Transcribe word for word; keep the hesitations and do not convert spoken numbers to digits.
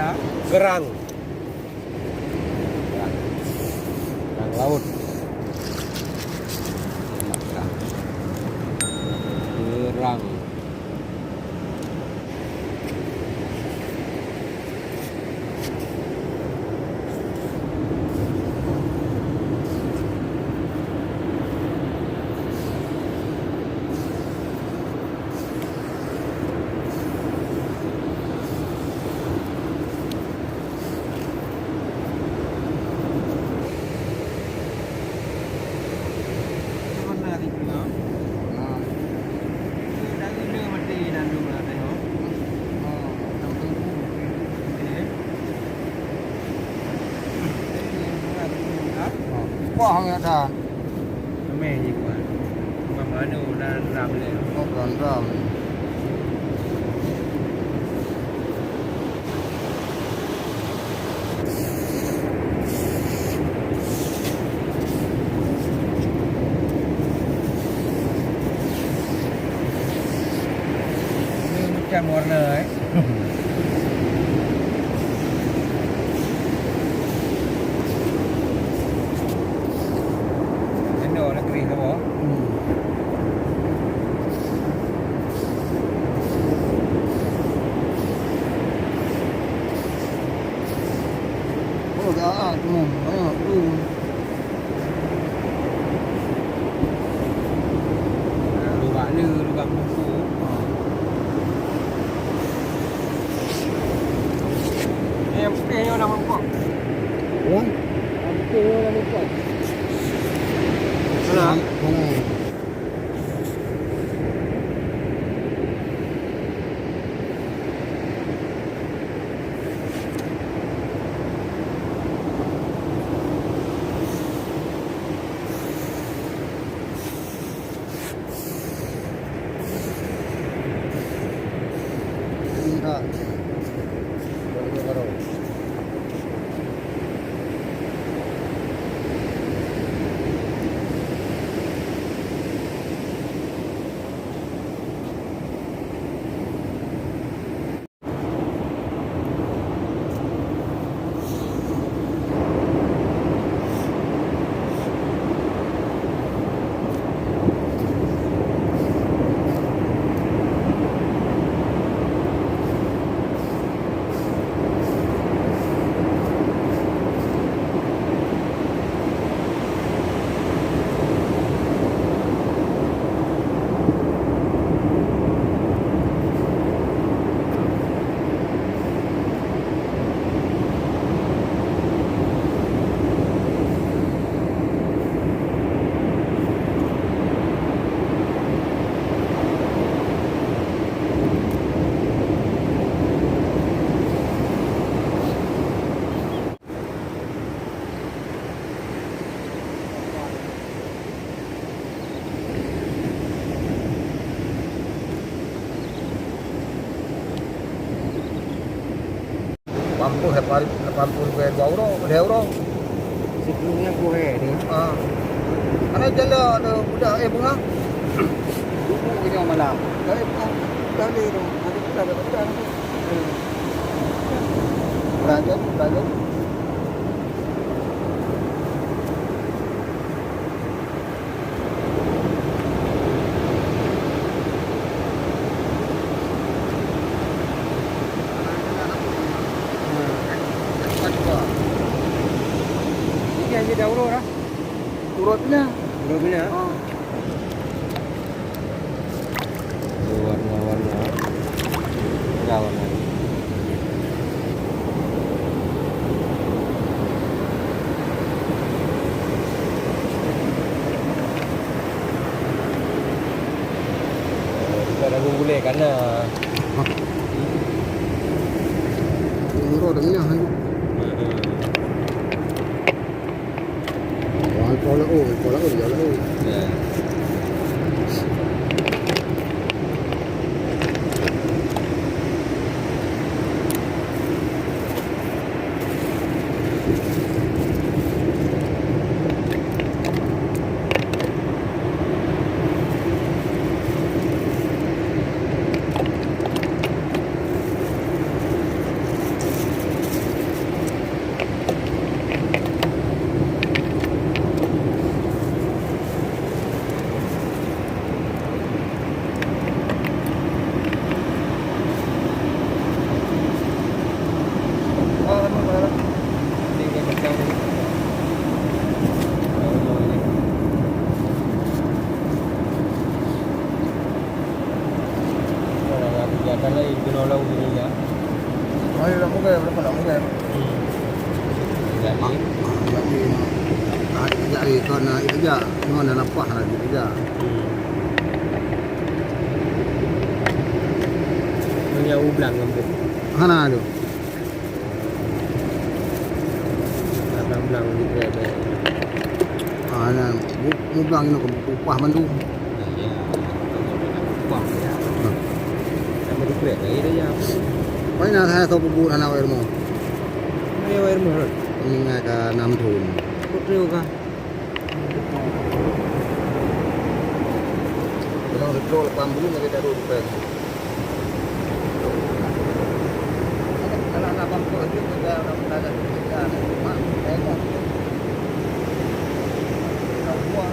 Kerang. Kerang laut. Kerang. Wah, ya dah. Ramai je kuat. Bukan anu, ram-ram je. Oh, ram-ram. Ini macam warna, eh. Jendol dah kering sama. Hmm. Oh, dah, ah, tu, banyak tu. Lubang ni, lubang buku. Ha. Ni yang putih ni warna mangkok. Apa? Yang putih ni warna mangkok. Mana? Mana? Lapan puluh, lapan puluh dua uroe, dua uroe. Sibuleuen dua uroe. Ah. Karena jalan ada budak, eh, bunga. Buku kena malam. Dari bunga, dari tu. Ada budak, ada budak. Belajar, belajar. Ini hanya daurah lah. Urut punya. Urut punya. Oh. Warna-warna. Ada warna. Bukan lagu gulai kana. Urut punya. Wah, kau lah, oh, kau lah, oh, dia lah, oh. Ya. Jadi, ah, jadi, kon, ah, ija, ngon na lapah lagi ija. Hana tu. Blang-blang di kereta. Ah, na, bu-, mublang inoe keu upah mandum. Iya, upah ya. Sama di kereta ya. Pai na saya tahu bubu hana air mo. Ayo air mo. Ini ngai ka enam tahun. Kok teu ka? Bilang setrol lapan puluh lagi taruh di pes. Kalau nak bangkok lagi, kita nak belajar kerja, nak rumah, tengok. Kalau semua,